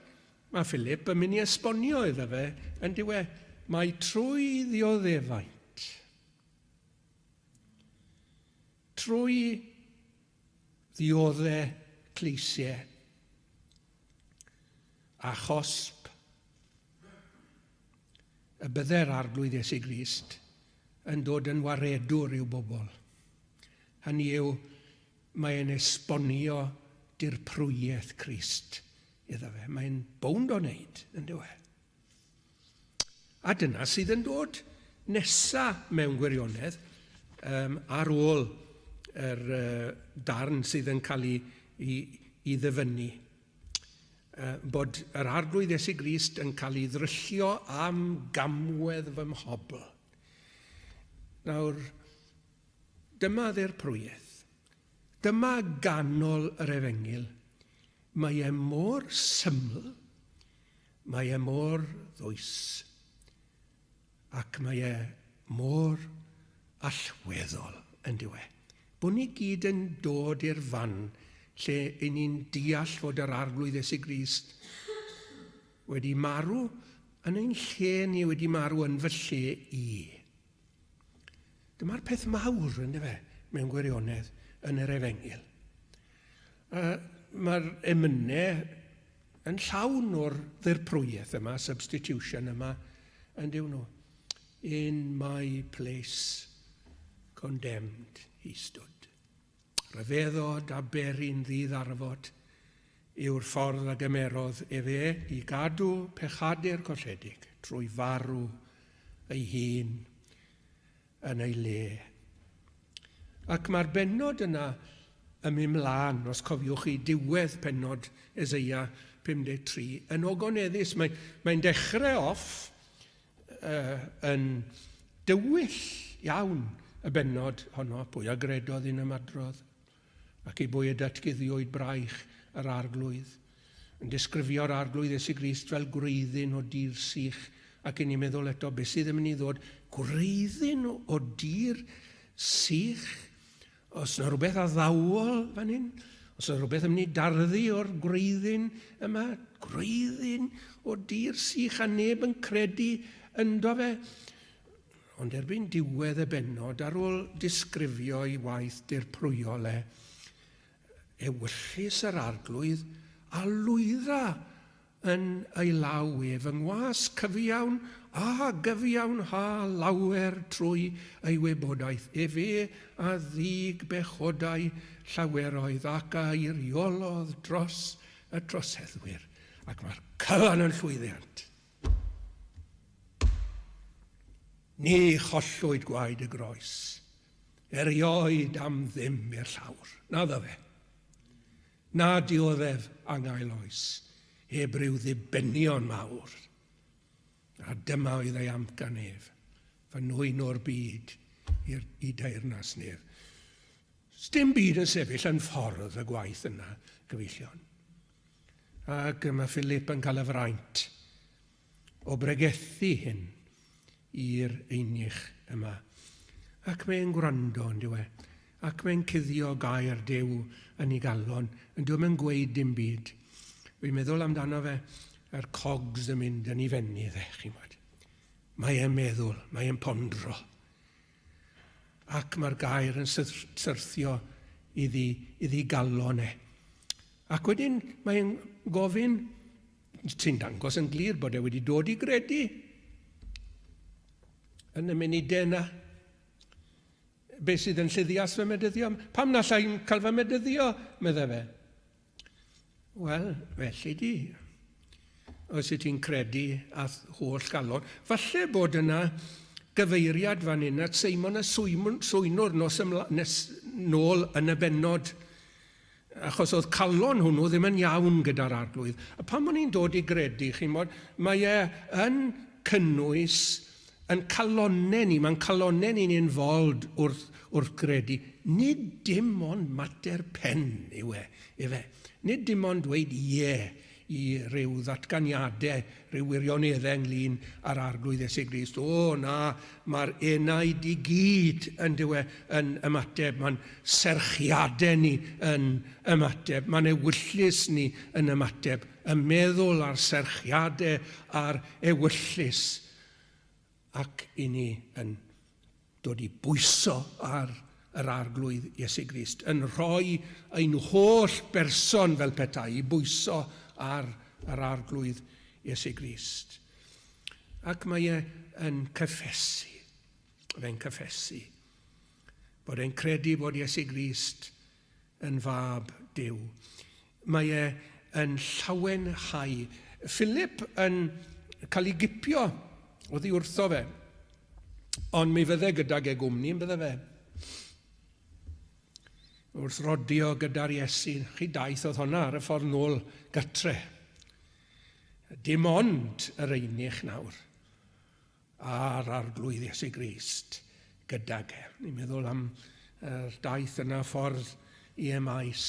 mae Philip yn mynd i esbonio iddo fe yn diwe, mae trwy ddioddefaint, Trwy ddiodde cleisiau a chosb y bydde'r Arglwydd Iesu Grist yn dod yn waredwr i'w bobl. Hynny yw, mae'n esbonio dirprwyaeth Crist iddo fe. Mae'n bownd o wneud, yn dyw e? A dyna sydd yn dod nesa mewn gwirionedd um, ar ôl yr uh, darn sydd yn cael ei, ei, ei ddyfynnu. Uh, bod yr Arglwydd Iesu Grist yn cael ei ddryllio am gamwedd fy mhobl. Nawr, dyma ddirprwyaeth. Dyma ganol yr efengyl. Mae e mor syml, Mae e mor ddwys ac mae e mor allweddol, yn dyw e? Bod ni gyd yn dod i'r fan lle i ni'n deall fod yr Arglwydd Iesu Grist wedi marw yn ein lle ni, wedi marw yn fy lle i. Dyma'r peth mawr, yn dyfe, mewn gwirionedd, yn yr efengyl. Mae'r emynau yn llawn o'r ddirprwyaeth yma, substitution yma, yn dyw nhw. In my place condemned he stood. Rhyfeddod a beri'n ddiddarfod yw'r ffordd a gymerodd efe i gadw pechadur colledig trwy farw ei hun yn ei le. Ac mae'r bennod yna yn mynd mlaen, os cofiwch chi, diwedd pennod Eseia 53, yn ogoneddus. Mae'n mae dechrau off uh, yn dywyll iawn y bennod honno, pwy a gredodd un ymadrodd, ac i bwy y datguddiwyd braich yr Arglwydd. Yn disgrifio'r Arglwydd Iesu Grist fel gwreiddyn o dir sych, ac i ni'n meddwl eto, beth sydd yn mynd i ddod? Gwreiddyn o dir sych? Os yna rhywbeth addawol fan hyn? Os yna rhywbeth yn mynd i darddu o'r gwreiddyn yma? Gwreiddyn o dir sych a neb yn credu ynddo fe? Ond erbyn diwedd y bennod, ar ôl disgrifio ei waith dirprwyol e, ewyllys yr Arglwydd a lwydda yn ei law ef, yng ngwas cyfiawn a gyfiawnha lawer trwy ei wybodaeth, efe a ddug bechodau llaweroedd ac a eiriolodd dros y troseddwyr. Ac mae'r cyfan yn llwyddiant. Ni chollwyd gwaed y groes, erioed am ddim i'r llawr. Naddo fe. Na dioddef angael oes, heb ryw ddibenion mawr. A dyma oedd ei amcan ef, fy nwyn o'r byd i'r, i deyrnas nef. Sdim byd yn sefyll yn ffordd y gwaith yna, gyfeillion. Ac mae Philip yn cael y fraint o bregethu hyn i'r eunuch yma. Ac mae'n gwrando, yn dyw e? Ac mae'n cuddio gair Duw yn ei galon, yn dyw e'n gweud dim byd. Fi'n meddwl amdano fe, yr cogs yn mynd yn ei fenni dde, chi'n gwybod. Mae e'n meddwl, mae e'n pondro. Ac mae'r gair yn syrthio iddi, iddi galon e. Ac wedyn mae'n gofyn, sy'n dangos yn glir bod e wedi dod i gredu yn y munudau yna. Be sydd yn lluddias fy medyddio? Pam na allai'n cael fy medyddio, meddai fe. Wel, felly di. Os wyt ti'n credu a'th holl galon. Falle bod yna gyfeiriad fan hyn at Seimon y Swynwr nos ymla, nes nôl yn y bennod. Achos oedd calon hwnnw ddim yn iawn gyda'r arglwydd. A pan o'n i'n dod i gredu, chi'n bod, mae e yn cynnwys yn calonnau ni, mae'n calonnau ni'n involved wrth, wrth gredu. Nid dim ond mater pen yw e, ife. Nid dim ond dweud ie i ryw ddatganiadau, rhyw wirioneddau ynglyn â'r Arglwydd Iesu Grist. O, na, mae'r enaid i gyd yn dywe yn ymateb, mae'n serchiadau ni yn ymateb, mae'n ewyllys ni yn ymateb, y meddwl a'r serchiadau a'r ewyllys ac i ni yn dod i bwyso ar yr Arglwydd Iesu Grist, yn rhoi ein holl berson fel petai i bwyso ar yr Arglwydd Iesu Grist. Ac mae e yn cyffesu, fe'n cyffesu, bod e'n credu bod Iesu Grist yn fab Duw. Mae e yn llawenhau. Philip yn cael ei gipio oddi wrtho fe. Ond mi fydde gydag e gwmni yn bydde fe. Wrth rodio gyda'r Iesu, chi daith oedd honna ar y ffordd nôl gytre. Dim ond yr einych nawr. a'r Arglwydd Iesu Grist gydag e. Ni'n meddwl am yr daith yna ffordd i Emmaus,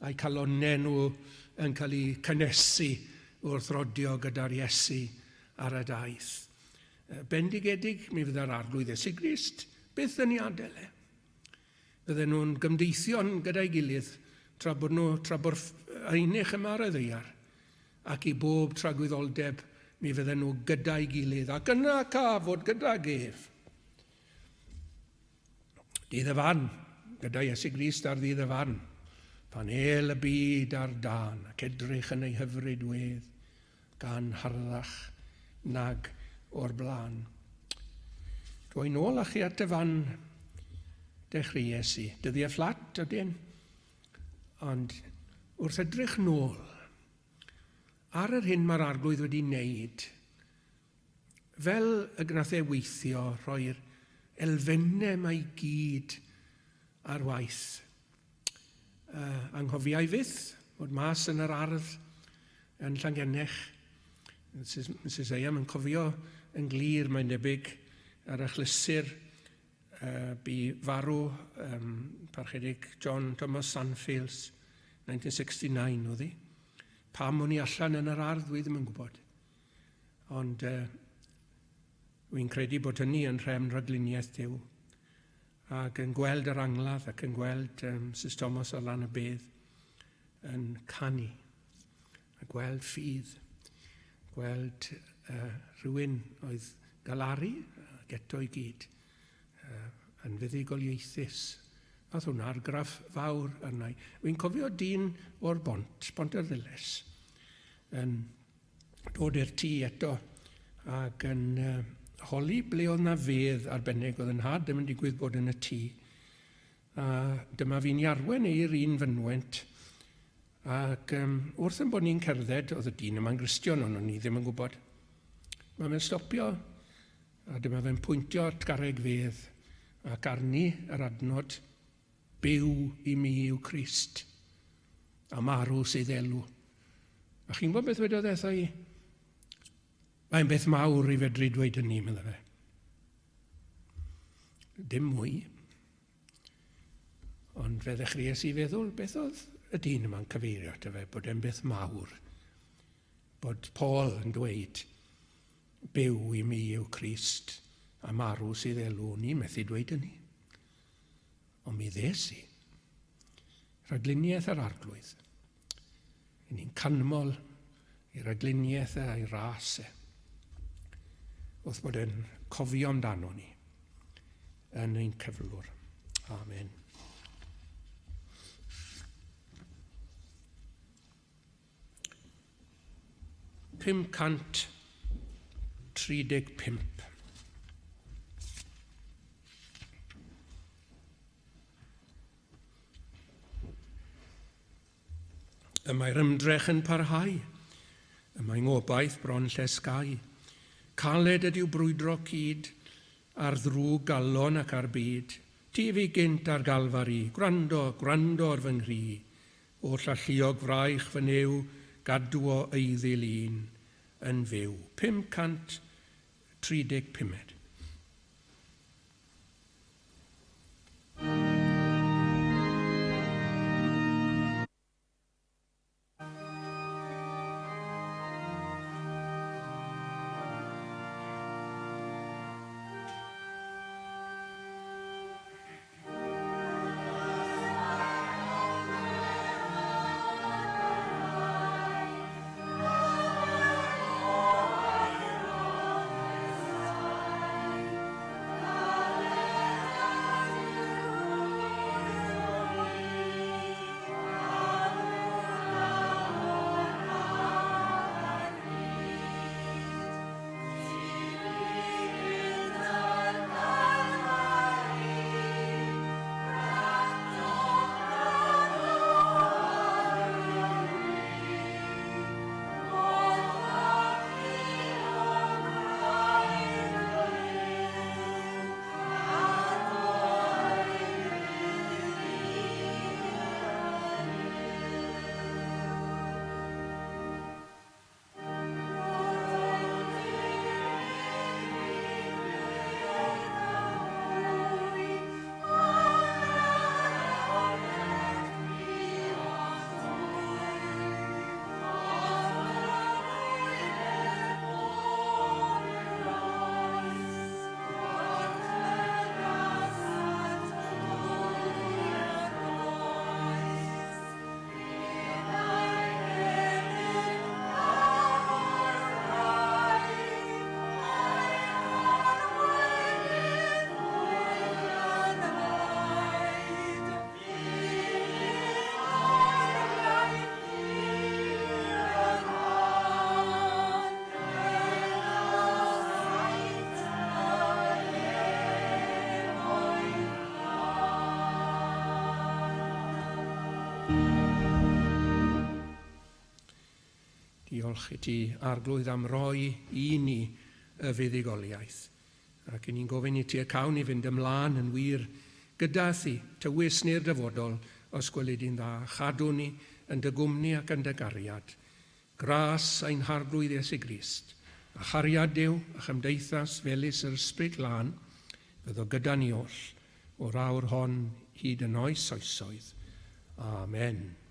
a'i calonnau nhw yn cael eu cynnesu wrth rodio gyda'r Iesu ar y daith. Bendigedig mi fydda'r Arglwydd Iesu Grist byth yn ei adael e. Bydden nhw'n gymdeithion gyda'i gilydd tra bod nhw, tra bod eunuch yma ar y ddaear, ac i bob tragwyddoldeb mi fydden nhw gyda'i gilydd, ac yna ca fod gydag ef. Dydd y farn, gyda Iesu Grist ar ddydd y farn, pan êl y byd ar dân ac edrych yn ei hyfryd wedd, gan harddach nag o'r blaen. Dwi nôl â chi at y fan dechreuais i. Dyddiau fflat ydyn, ond wrth edrych nôl ar yr hyn mae'r Arglwydd wedi wneud, fel y gwnaeth e weithio, rhoi'r elfennau mae i gyd ar waith. Anghofiai fyth bod mas yn yr ardd yn Llangennech. Mrs, Mrs Eyam yn cofio yn glir, mae'n debyg, ar achlysur bu farw um, parchedig John Thomas Sanfields 1969 oedd hi. Pam o'n i allan yn yr ardd, dwi ddim yn gwybod. Ond wy'n credu bod hynny yn rhefn rhagluniaeth Duw. Ac yn gweld yr angladd ac yn gweld um, Sis Thomas ar lan y bedd yn canu a gweld ffydd, gweld uh, rhywun oedd galaru ac eto i gyd uh, yn fuddugoliaethus. Nath hwnna argraff fawr arna i. Wy'n cofio dyn o'r bont, Bont yr Ddiles, yn dod i'r tŷ eto ac yn uh, holi ble oedd na fedd arbennig oedd yn nhad ddim yn digwydd bod yn y tŷ. A dyma fi'n i arwen i'r un fynwent ac um, wrth yn bod ni'n cerdded, oedd y dyn yma'n Gristion ond o'n i ddim yn gwybod. Mae fe'n stopio A dyma fe'n pwyntio at garreg fedd ac arni yr adnod, Byw i mi yw Crist, a marw sydd elw. A chi'n gwybod beth wedodd e wrtha i? Mae'n beth mawr i fedru dweud hynny, medda fe. Dim mwy. Ond fe ddechreuais i feddwl, beth oedd y dyn yma'n cyfeirio ato fe, bod e'n beth mawr. Bod Paul yn dweud, byw i mi yw Crist, a marw sydd elw, ni methu dweud hynny. Ond mi ddes i. Rhagluniaeth yr Arglwydd. I ni'n canmol i ragluniaeth e a'i ras e. Wrth bod e'n cofio amdano ni yn ein cyflwr. Amen. 535. Y mae'r ymdrech yn parhau. Y mae ngobaith bron llesgau. Caled ydyw brwydro cyd ar ddrwg galon ac ar byd. Ti fi gynt ar Galfari, gwrando, gwrando ar fy nghri. Oll alluog fraich fy Nuw, gadw o eiddil un yn fyw. 535. Diolch i ti, Arglwydd, am roi i ni y fuddugoliaeth. Ac i ni'n gofyn i ti y cawn ni fynd ymlaen yn wir gyda thi, tywys ni'r dyfodol, os gweli di'n dda, chadw ni yn dy gwmni ac yn dy gariad. Gras ein Harglwydd Iesu Grist, a chariad Duw, a chymdeithas felys yr Ysbryd Glân, fyddo gyda ni oll, o'r awr hon hyd yn oes oesoedd. Amen.